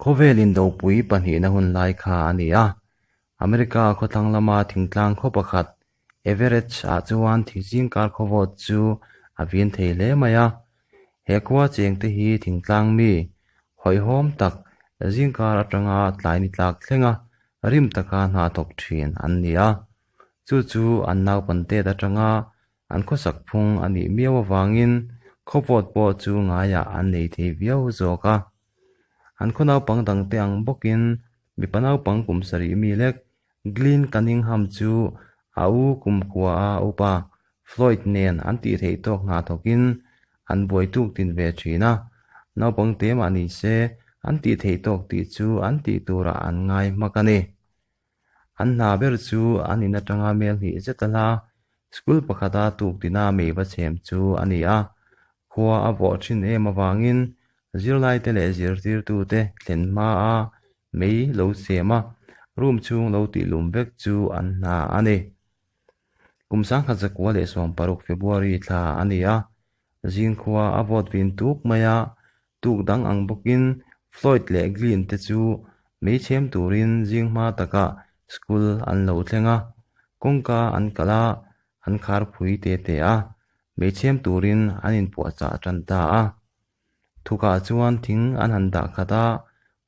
Khawvel indopui pahnihna hun lai kha a ni a. America khawthlang lama thingtlang khaw pakhat Everett-ah chuan thingzingkar khawvawt chu a vin thei hle mai a. He khua chengte hi thingtlang mi hawihhawm tak zingkar atanga tlai ni tlak thlenga rim taka hna thawk thin an ni a. Chu chu an naupan tet atanga an khawsak phung a nih miau avangin khawvawt pawh chu ngaiah an nei thei viau zawk a. An khaw naupang dangte ang bawkin mipa naupang kum sarih mi lek Glynn Cunningham chu a u kumkhua a upa Floyd nen an tih theih tawk hna thawkin an buai tuk tin ve thin a, naupang te mah ni se an tih theih tawk tih chu an tih turah an ngai hmak a ni. An hna ber chu an in atanga mel hnih zet a hla, school pakhata tuk tina mei va chhem chu a ni a. Khua a vawh thin em avangin zirlaite leh zirtirtute thlen hmaa mei lo chhem a, room chhung lo tihlum vek chu an hna a ni. Kum sangkhat zakua leh 60 February thla a ni a, zingkhua a vawt vin tuk mai a, tuk dang ang bawkin Floyd leh Glynn te chu mei chhem turin zing hma takah school an lo thleng a, kawngka an kalh a, an khar phui te te a, mei chhem turin an inpuahchah tan ta a. Thukah chuan thing an han dah khat a,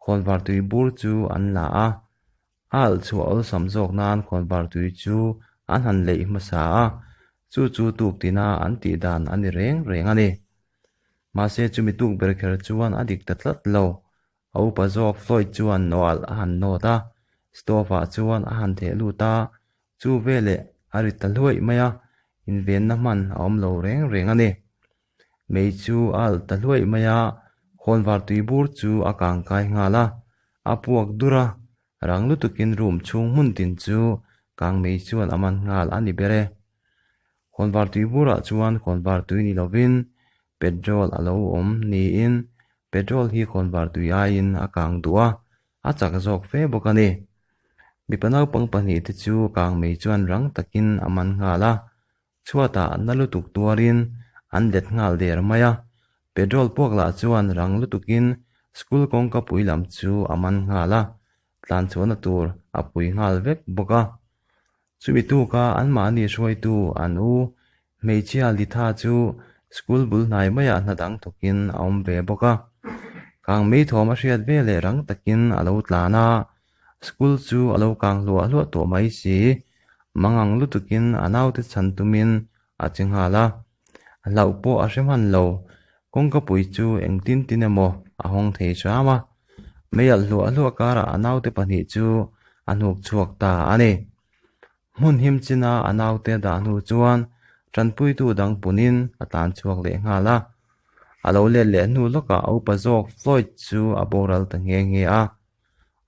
khawnvar tui bur chu an la a, A alh chhuah awlsam zawk nan khawnvar tui chu an han leih hmasa a, chu chu tuk tina an tih dan a ni reng reng a ni. Mahse chumi tuk ber kher chuan a dik ta tlat lo. A upa zawk Floyd chuan nawh alh a han nawt a, stove ah chuan a han theh lut a, chu veleh a ri ta hluaih mai a, invenna hman a awm lo reng reng a ni. Mei chu a alh ta hluaih mai a, khawnvar tui bur chu a kang kai nghal a, a puak dur a, rang lutukin room chhung hmun tin chu kang mei chuan a man nghal a ni ber e. Khawnvar tui burah chuan khawnvar tui ni lovin petrol a lo awm niin petrol hi khawnvar tui aiin a kang duh a, a chak zawk fe bawk a ni. Mipa naupang pahnihte chu kang mei chuan rang takin a man nghal a, Chhuatah na lutuk tuarin an let nghal der mai a, petrol puak lah chuan rang lutukin school kawngka pui lam chu a man nghal a, tlan chhuahna tur a pui nghal vek bawk a. Chumi tuka anmahni hruaitu an u hmeichhia Litha chu school bul hnai maiah hna dang thawkin a awm ve bawk a. Kang mei thawm a hriat ve leh rang takin a lo tlan a, School chu a lo kang hluah hluah tawh mai si. Mangang lutukin a naute chhan tumin a che nghal a. A hlauh pawh a hre hman lo. Kawngka pui chu engtin tin emaw a hawng thei hram a. Mei alh hluah hluah karah a naute pahnih chu a hnuk chhuak ta a ni. Hmun him china a naute a dah hnu chuan tanpuitu dang punin a tlan chhuak leh nghal a. A lo let leh hnu lawkah a upa zawk Floyd chu a boral ta nghe nghe a.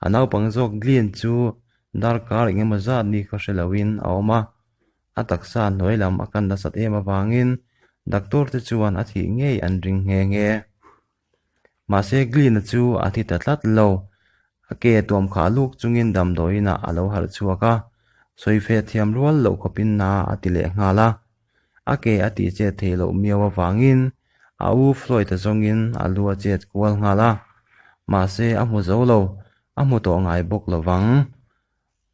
A naupang zawk Glynn chu darkar eng emaw zat ni kha hre loin a awm a, a taksa hnuai lam a kan nasat em avangin doctor te chuan a thih ngei an ring nghe nghe. Mahse Glynn-a chu a thi ta tlat lo, a ke tuam khah luk chungin damdawiinah a lo harh chhuak a, sawife thiam rual loh khawpin na a ti leh nghal a. A ke a tih chet theih loh miau avangin a u Floyd-a zawngin a lu a chet kual nghal a, mahse a hmu zo lo, a hmu tawh ngai bawk lo vang.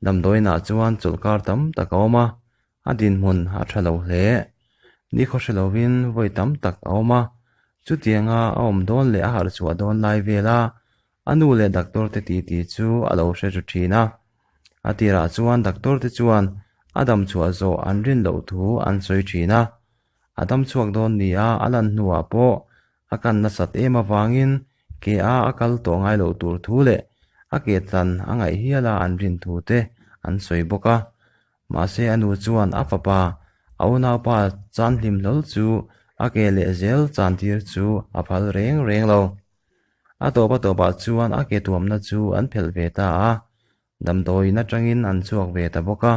Damdawiinah chuan chawlhkar tam tak a awm a, a dinhmun a tha lo hle. Nikhaw hre lovin vawi tam tak a awm a, chutianga a awm dawn leh a harh chhuah dawn lai vela a nu leh doctor te titi chu a lo hre ru thin a. A tirah chuan doctor te chuan a dam chhuah zawh an rin loh thu an sawi thin a. A dam chhuak dawn nia a lan hnuah pawh a kan nasat em avangin ke a a kal tawh ngai loh tur thu leh a ke tlan a ngaih hial a an rin thu te an sawi bawk a. Mahse a nu chuan a fapa a unaupa chan hlim hlawl chu a ke leh zel chan tir chu a phal reng reng lo. A tawp a tawpah chuan a ke tuamna chu an phelh ve ta a, damdawiin atangin an chhuak ve ta bawk a.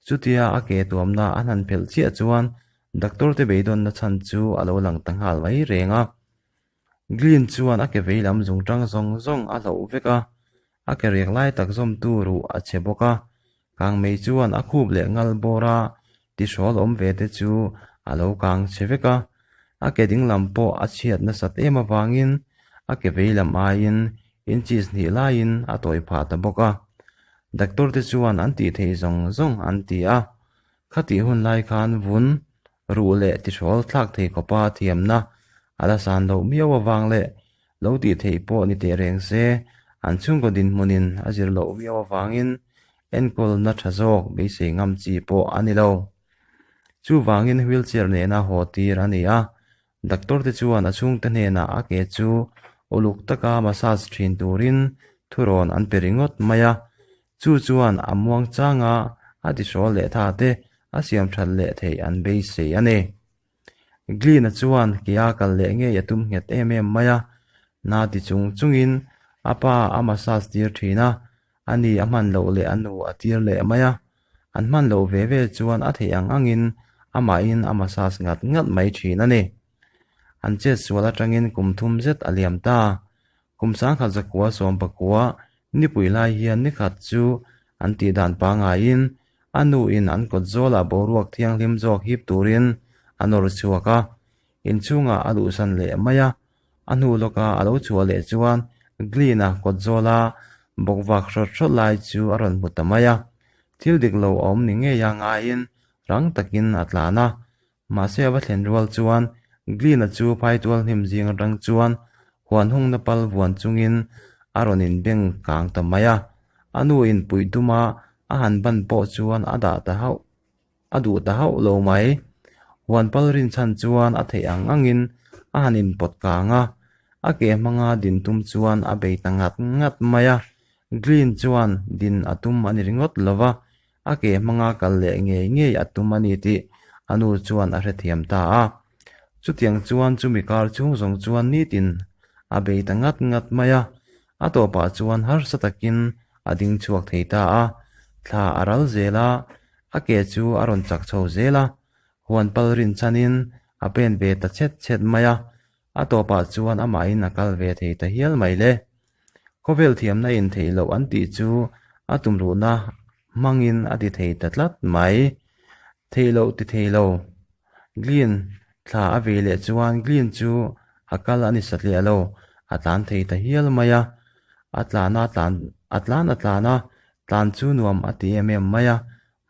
Chutia a ke tuamna an han phelh chiah chuan doctor te beidawnna chhan chu a lo lang ta nghal mai reng a. Glynn chuan a ke vei lam zung tang zawng zawng a hloh vek a, a ke riak lai tak zawmtu ruh a chhe bawk a. Kang mei chuan a khup leh ngal bawr a, tihrawl awm ve te chu a lo kang chhe vek a. A ke ding lam pawh a chhiat nasat em avangin a ke vei lam aiin Inches hnih laiin a tawi phah ta bawk a. Doctor te chuan an tih theih zawng zawng an ti a. Khatih hun lai khan vun, ruh leh tihrawl thlak thei khawpa thiamna a la san loh miau avang leh lo tih theih pawh ni teh reng se, an chhungkaw dinhmunin a zir loh miau avangin enkawlna tha zawk beisei ngam chi pawh a ni lo. Chuvangin wheelchair nena haw tir a ni a, Doctor te chuan a chhungte hnenah a ke chu uluk taka massage thin turin thurawn an pe ringawt mai a, chu chuan a muang changa a tihrawl leh tha te a siam that leh theih an beisei a ni. Glyn-a chuan ke a kal leh ngei a tum nghet em em mai a, na ti chung chungin a pa a massage tir thin a, a ni a hman loh leh a nu a tir leh mai a, an hman loh ve ve chuan a theih ang angin amahin a massage ngat ngat mai thin a ni. An chet sual atangin kum thum zet a liam ta. Kum sangkhat zakua sawm pakua nipui lai hian nikhat chu an tih dan pangaiin a nuin an kawt zawlah boruak thianghlim zawk hip turin a nawr chhuak a, inchhungah a luhsan leh mai a. A hnu lawka a lo chhuah leh chuan Glyn-a kawt zawla bawk vak hrawt hrawt lai chu a rawn hmu ta mai a. Thil dik lo a awm ni ngei a ngaiin rang takin a tlan a. Mahse a va thlen rual chuan Glyn-a chu phaitual hnim zing atang chuan huan hungna pal vuan chungin a rawn inbeng kang ta mai a. A nu in puih duma a han ban pawh chuan a dah ta hauh. A duh ta hauh lo mai. Huan pal rinchhan chuan a theih ang angin a han inpawt kang a, a ke hmanga din tum chuan a bei ta ngat ngat mai a. Green chuan din a tum a ni ringawt lo va, a ke hmanga kal leh ngei ngei a tum a ni tih a nu chuan a hrethiam ta a. Chutiang chuan chumi kar chhung zawng chuan nitin a bei ta ngat ngat mai a, a tawpah chuan harsa takin a ding chhuak thei ta a, thla a ral zel a, A ke chu a rawn chak chho zel a, huan pal rin chhanin a pen ve ta chhet chhet mai a, a tawpah chuan amahin a kal ve thei ta hial mai le. Khawvel thiamna in theih loh an tih chu a tumruhna hmangin a ti thei ta tlat mai. Theih loh ti thei lo. Glyn thla a vei leh chuan Glyn chu a kal a ni satliah lo, a tlan thei ta hial mai a. A tlan a tlan a tlan a tlan a, Tlan chu nuam a ti em em mai a,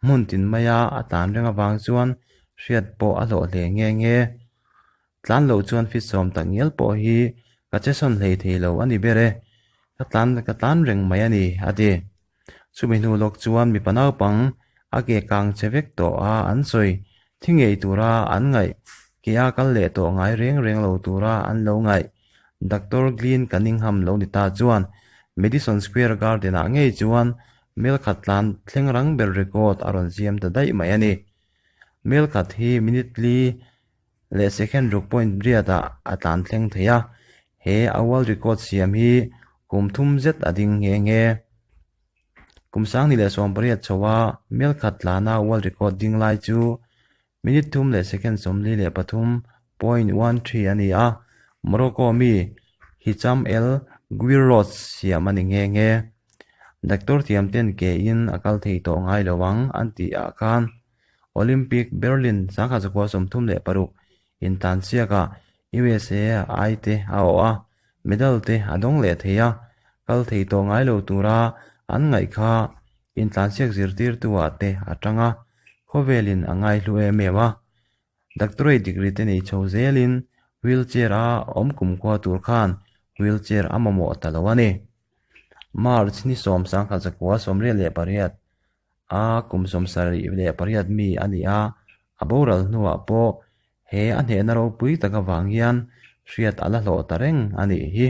hmun tin maia a tlan reng avang chuan hriat pawh a hlawh hle nghe nghe. Tlan loh chuan fit sawm tak ngial pawh hi ka che sawn hlei thei lo a ni ber e, ka tlan ka tlan reng mai a ni, a ti. Chumi hnu lawk chuan mipa naupang a ke kang che vek tawh a an sawi thi ngei tura an ngaih, ke a kal leh tawh ngai reng reng lo tura an lo ngaih. Doctor Glyn Cunningham lo ni ta chuan Madison Square Garden-ah ngei chuan mel khat tlan thleng rang ber record a rawn siam ta daih mai a ni. Mel khat hi minute li leh second ruk point riatah a tlan thleng thei a, he a world record siam hi kum thum zet a ding nghe nghe. Kum sangni leh 18 chhoa mel khat tlana world record ding lai chu Minute thum leh second 43.13 a ni a, Morocco mi Hicham El Guirros siam a ni nghe nghe. Doctor thiam ten ke in a kal thei tawh ngai lo ang an tih ah khan Olympic Berlin 1936 intlansiakah USA ai te a awh a, medal te a dawng leh thei a, kal thei tawh ngai lo tura an ngaih kha intlansiak zirtirtu ah te a tang a, khawvelin a ngaihlu em em a. Doctorate degree te nei chho zelin wheelchair a awm kumkhua tur khan wheelchair a mamawh ta lo a ni. March ni 1998 a kum 78 mi a ni a, a boral hnuah pawh he a hnehna ropui tak avang hian hriat a la hlawh ta reng a nih hi.